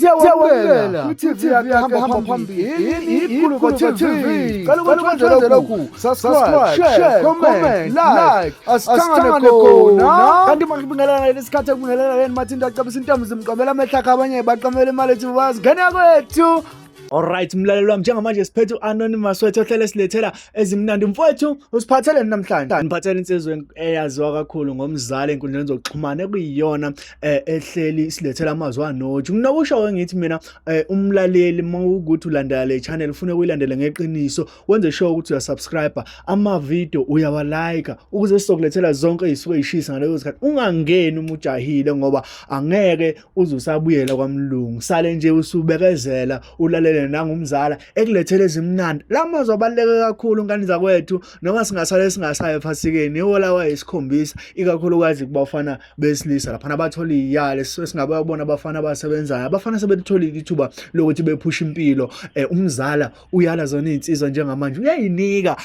Siyawamukela kwi-TV yakhe hamba phambili iGuluva TV. Cela ukuthi wenze lokhu, subscribe, share, comment, like. Asithangane khona. Kanti makubingelela ngalesi sikhathi ekubingelela yena Mathinta acabisa intombi zimqamela amehlo akhe abanye baqamela imali ethi bazi ngane yakwethu. Alright mlaleli wami, njengamanje siphethe u-Anonymous wethu ohlele silethela ezimnandi. Mfowethu, usiphatheleni namhlanje? Ngiphathele insizwa eyaziwa kakhulu ngomzali enkundleni zokuxhumana ekuyiyona ehleli silethela amazwi anoju. Nginokusho ngithi mina umlaleli uma ukuthi ulandela le channel ufune ukuyilandela ngeqiniso, wenze sure ukuthi uyasubscribe, ama-video uyawalike ukuze sizokulethela zonke izisuke ey'shisa ngaleso sikhathi. Ungangeni uma ujahile ngoba angeke uze usabuyela kwamlungu, sale nje usubekezela ulalele nangumzala ekulethele ezimnandi. La mazwi abaluleke kakhulu ngane zakwethu, noma singasale singasayo ephasikeni, iwo lawa ayisikhombisa ikakhulukazi kubafana besilisa laphana bathola iyale singababona abafana abasebenzayo, abafana sebelitholile ithuba lokuthi bephushe impilo. Umzala uyala zona iy'nsizwa njengamanje, uyayinika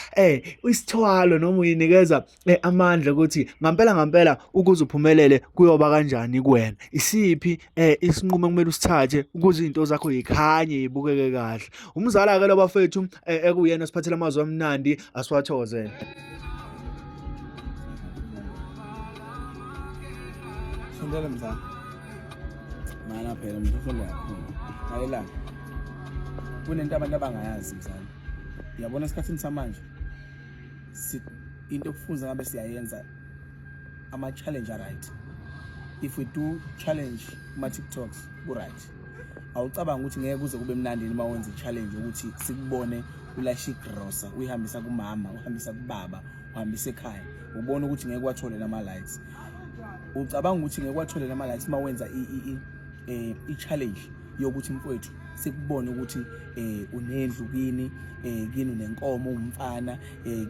isithwalo noma uyinikeza amandla ukuthi ngampela ngampela ukuze uphumelele kuyoba kanjani kuwena, isiphi isinqumo ekumele usithathe ukuze izinto zakho yikhanye yibukeke kahle. Umzala-ke lo bafethu ekuyena osiphathela amazwi amnandi, asiwathokozele. Sondela mzala. Mana phela umuntu usonda kakhulu. Lalelani. Kunento abantu abangayazi mzala. Uyabona esikhathini samanje si into okufunza ngabe siyayenza ama challenge right. If we do challenge kuma TikToks ku right. Awucabanga ukuthi ngeke kuze kube mnandi uma wenza i-challenge ukuthi sikubone ulasha igrosa uyihambisa kumama, uhambisa kubaba, uhambisa ekhaya, ubone ukuthi ngeke wathole nama likes. Ucabanga ukuthi ngeke wathole nama likes uma wenza i-challenge yokuthi mfowethu sikubone ukuthi unendlu kini, kini unenkomo, umfana,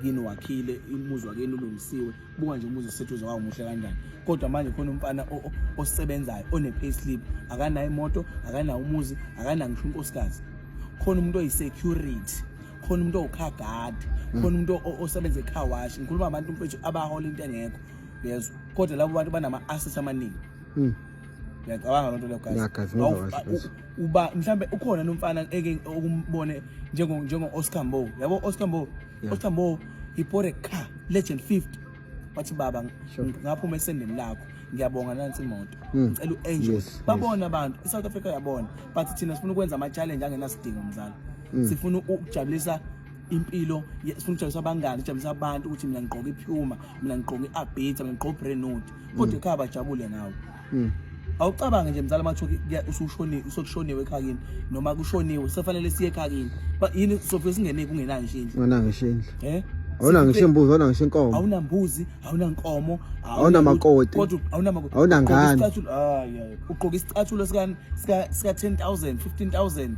kini wakhile umuzi wakini ulungisiwe. Buka nje umuzi oseduze kwawo muhle kanjani, kodwa manje khona umfana osebenzayo one payslip, akanayo imoto, akanawo umuzi, akanayo ngisho unkosikazi. Khona umuntu oyi-security, khona umuntu owu-car guard, khona umuntu osebenza e-car wash. Ngikhuluma abantu mfethu abahola into engekho, yezwa, kodwa labo bantu banama-assets amaningi. Uyacabanga loo nto leyo, guys? Yeah, guys, ngizwa kahle, guys. Uba mhlambe ukhona nomfana eke okumbone njengo Oscar Mbo, yabo Oscar Mbo. Oscar Mbo, he bought a car, Legend 50. Wathi baba, ngaphuma esendeni lakho, ngiyabonga, nansi imoto, ngicela u-enjoy. Babona abantu i-South Africa yabona, but thina sifuna ukwenza ama-challenge angenasidingo mzala. Sifuna ukujabulisa impilo, sifuna ukujabulisa abangani, ukujabulisa abantu ukuthi mina ngigqoke iPuma, mina ngigqoke i-Abita, mina ngigqoke i-Brentwood, kodwa ekhaya bajabule ngawo. Awucabange nje mzala, mathuki usushoniwe, usekushoniwe ekhakini noma kushoniwe, sefanele siye ekhakini. Yini sofike singene kungenayo nje indlu? Awunanga ngisho indlu. Awunanga ngisho imbuzi, awunanga ngisho inkomo. Awunambuzi, awunankomo, Awunamakoti. Kodwa awunamakoti. Awunangane. Ugqoka isicathulo, hayi hayi. Ugqoka isicathulo sika 10,000, 15,000.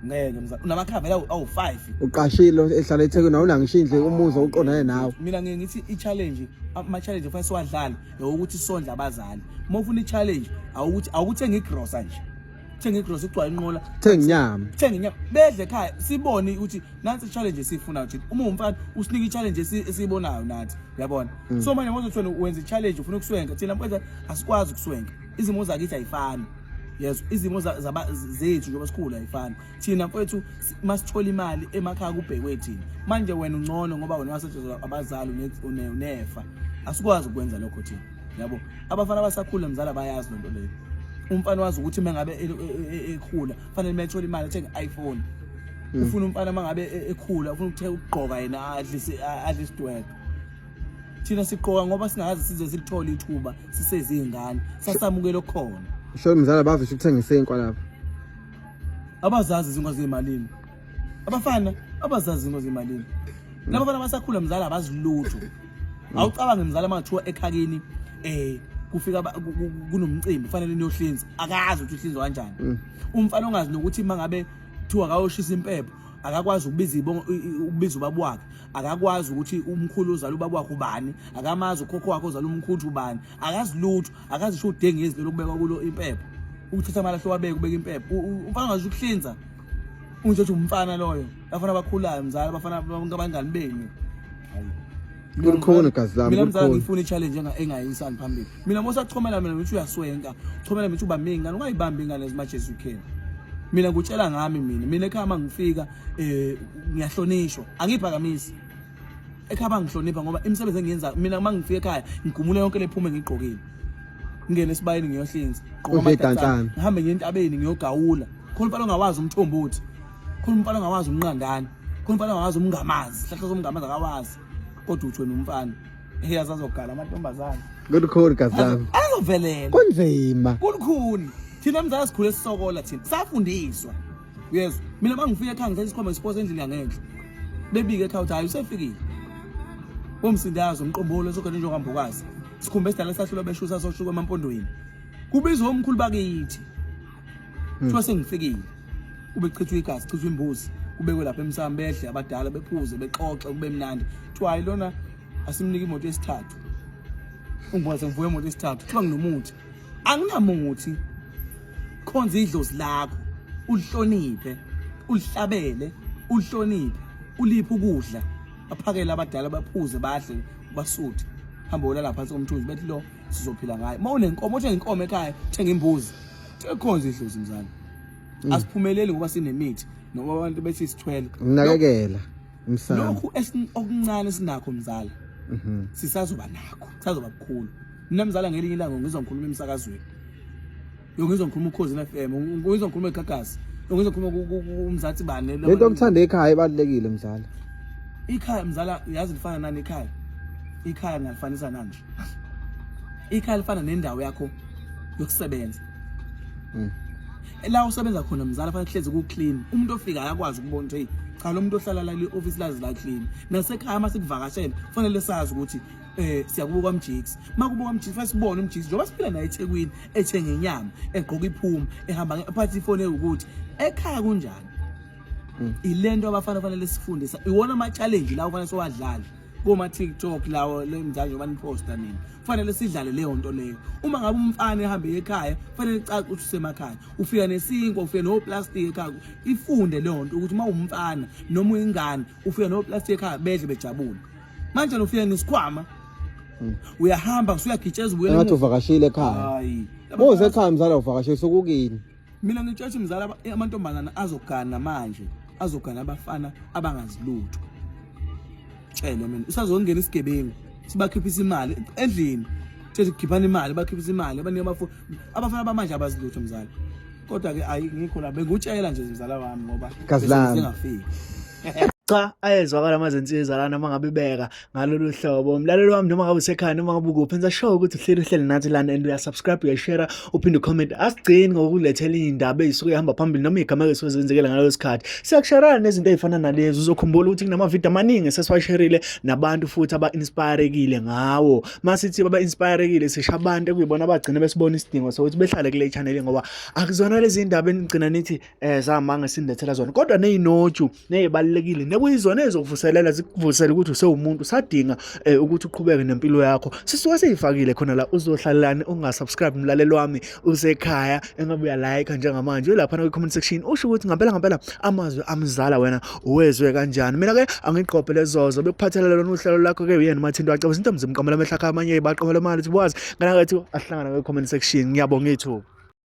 Ngeke mzala. Unamakhavela awu-5. Uqashile ehlala eThekwini, awunanga ngisho indlu, umuzi oqondane nawe. Mina ngeke ngithi i-challenge, ama-challenge kufanele siwadlale ukuthi sondle abazali. Uma ufuna i-challenge, awukuthi awukuthenga igrosa nje. Thenga igrosa igcwale inqola. Thenga inyama. Thenga inyama. Bedle ekhaya sibone ukuthi nansi i-challenge esiyifunayo thina. Uma umfana usinika i-challenge esiyibonayo nathi, uyabona? So manje ngozothi wena wenza i-challenge ufuna ukuswenka, thina mfethu asikwazi ukuswenka. Izimo zakithi ayifani. Yezwa, izimo zethu njengoba sikhula ayifani. Thina mfethu masithola imali emakhaya kubhekwe thina. Manje wena ungcono ngoba wena wasetshenziswa abazali, unefa. Asikwazi ukwenza lokho thina. Yabo, abafana abasakhula mzala bayazi lento leyo. Umfana wazi ukuthi uma ngabe ekhula fanele methole imali athenge iPhone. Ufuna umfana uma ngabe ekhula ufuna ukuthenga ukugqoka yena adle isidwedwe. Thina sigqoka ngoba singazi size silithole ithuba sisezingane, sasamukela okukhona. Sho mzala, bavisha ukuthenga isinkwa lapha. Abazazi izinkwa zemalini. Abafana abazazi izinkwa zemalini. Laba bafana basakhula mzala abazilutho. Awucabange mzala mathiwa ekhakini kufika kunomcimbi kufanele niyohlinza, akazi ukuthi uhlinzwa kanjani. Umfana ongazi nokuthi mangabe kuthiwa akayoshisa impepho akakwazi ukubiza ibongo, ukubiza ubaba wakhe, akakwazi ukuthi umkhulu ozala ubaba wakhe ubani, akamazi ukhokho wakhe ozala umkhulu ubani, akazi lutho, akazi sho udengezi lelo kubekwa kulo impepho, ukuthatha amalahle wabeka ubeka impepho. Umfana ongazi ukuhlinza unje uthi umfana loyo. Abafana abakhulayo mzala, abafana bonke abangani benu. Hayi. Kulikhona gazi lami. Mina mzala ngifuna i-challenge engayisani phambili. Mina mosachomela mina ngithi uyaswenka, uchomela mina ubambe ingane, ungayibambi ingane as much as you can. Mina ngutshela ngami mina, mina ekhaya mangifika eh ngiyahlonishwa, angiphakamisi. Ekhaya bangihlonipha ngoba imisebenzi engiyenza mina uma ngifika ekhaya ngigumula yonke lephume ngigqokile. Ngingene esibayeni ngiyohlinza, gqoka amadantsana, ngihambe ngiye entabeni ngiyogawula. Khona umfana ongawazi umthombothi. Khona umfana ongawazi umnqandane. Khona umfana ongawazi umngamazi, sihlahla somngamazi akawazi. Kodwa uthi wena umfana. Hey azazogala amantombazane. Kulikhuni gazi lami. Azovelela. Kunzima. Kulikhuni. Thina mzala sikhule sisokola thina. Safundiswa. Uyezwa? Mina mangifika ekhaya ngithatha isikhwama ngisiphosa endlini yangenhla. Bebike ekhaya ukuthi hayi usefikile. Umsindazo umqombolo sogade njengohambokazi. Sikhumbe esidala sahlulwa beshusa soshuka emampondweni. Kubizwa omkhulu bakithi. Kuthiwa sengifikile. Kube chithwa igazi, chithwa imbuzi. Kubekwe lapha emsamo bedle abadala bephuze bexoxe kube mnandi. Kuthiwa hayi lona asimnike imoto yesithathu. Ungibona sengivuka imoto yesithathu. Kuthiwa nginomuthi. Anginamuthi. Khonza idlozi lakho. Ulihloniphe, ulihlabele, ulihloniphe, uliphe ukudla. Baphakele abadala baphuze badle basuthe. Hamba olala phansi komthunzi bethi lo sizophila ngayo. Uma unenkomo uthenga inkomo ekhaya, uthenga imbuzi. Ekhonza idlozi mzala. Asiphumeleli ngoba sinemithi noma abantu bethi sithwele. Nginakekela umsamo. Lokhu okuncane sinakho mzala. Sisazoba nakho, kusazoba kukhulu. Mina mzala ngelinye ilanga ngizwa ngikhuluma emsakazweni. Yo ngizwa ngikhuluma ukhozi FM, ngizwa ngikhuluma eGagasi. Yo ngizwa ngikhuluma umzatsi bani. Lento okuthanda ekhaya ibalulekile mzala. Ikhaya mzala yazi lifana nani ikhaya? Ikhaya ngalifanisa nani nje? Ikhaya lifana nendawo yakho yokusebenza. La usebenza khona mzala fanele kuhlezi ku clean. Umuntu ofika ayakwazi ukubona ukuthi hey cha lo muntu ohlala la le-office lazi la clean. Nasekhaya uma sikuvakashela kufanele sazi ukuthi eh siyakubuka umjix. Makubuka umjix fanele sibone umjix njengoba siphila naye eThekwini ethenga inyama, egqoka iphuma, ehamba ephatha ifoni ewukuthi ekhaya kunjani. Ilento abafana fanele sifundisa. Iwona ama challenge lawo fanele siwadlale. Koma TikTok lawo le mzala njengoba niposta nina. Kufanele sidlale leyo nto leyo. Uma ngabe umfana ehambe ekhaya, kufanele kucace ukuthi usemakhaya. Ufika nesinkwa, ufika noplastic ekhaya. Ifunde leyo nto ukuthi uma umfana noma uyingane, ufika noplastic ekhaya bedle bejabule. Manje ufika nesikhwama. Uyahamba usuyagitsheza ubuyela. Engathi uvakashile ekhaya. Hayi. Uze ekhaya mzala uvakashile sokukini. Mina ngitshela mzala amantombazana azogana manje, azogana abafana abangazilutho. Tshele mina usazongena isigebengu sibakhiphisa imali endlini. Tshela khiphani imali, bakhiphisa imali, abanike abafo abafana bamanje abazilutho mzala. Kodwa ke ayi ngikho la bengutshela nje mzala wami ngoba Gazi lami. sengafiki. Cha ayezwakala amazinsiza lana uma ngabe beka ngalolu hlobo. Mlaleli wami noma ngabe usekhaya noma ngabe ukuphi enza sure ukuthi uhleli uhleli nathi lana and uyasubscribe uyashare uphinde ucomment. Asigcini ngokulethela iy'ndaba ey'suke ihamba phambili noma iy'gameko ey'suke zenzekela ngaleso sikhathi. Siyakusharela nezinto ey'fana nalezi. Uzokhumbula ukuthi kunamavidiyo amaningi esesiwasherile nabantu futhi aba-inspirekile ngawo. Masithi baba-inspirekile sisho abantu ekuyibona abagcina besibona isidingo sokuthi behlale kule channel ngoba akuzona lezi ndaba enigcina nithi zamanga sinilethela zona kodwa ney'noju nezibalulekile nekuyizona ezizokuvuselela zikuvusele ukuthi usewumuntu usadinga ukuthi uqhubeke nempilo yakho. Sisuke siyifakile khona la uzohlalelani ungasubscribe mlaleli wami usekhaya engabe uyalayikha njengamanje ulaphana kwi-comment section usho ukuthi ngampela ngampela amazwi amzala wena uwezwe kanjani. Mina ke angigqobhe lezozo bekuphathela lona uhlelo lakho ke uyena uMathinto waceba izintombi zimqamela amehlakha amanye baqamela imali ukuthi wazi ngana kethu ahlangana kwi-comment section. Ngiyabonga ithuba.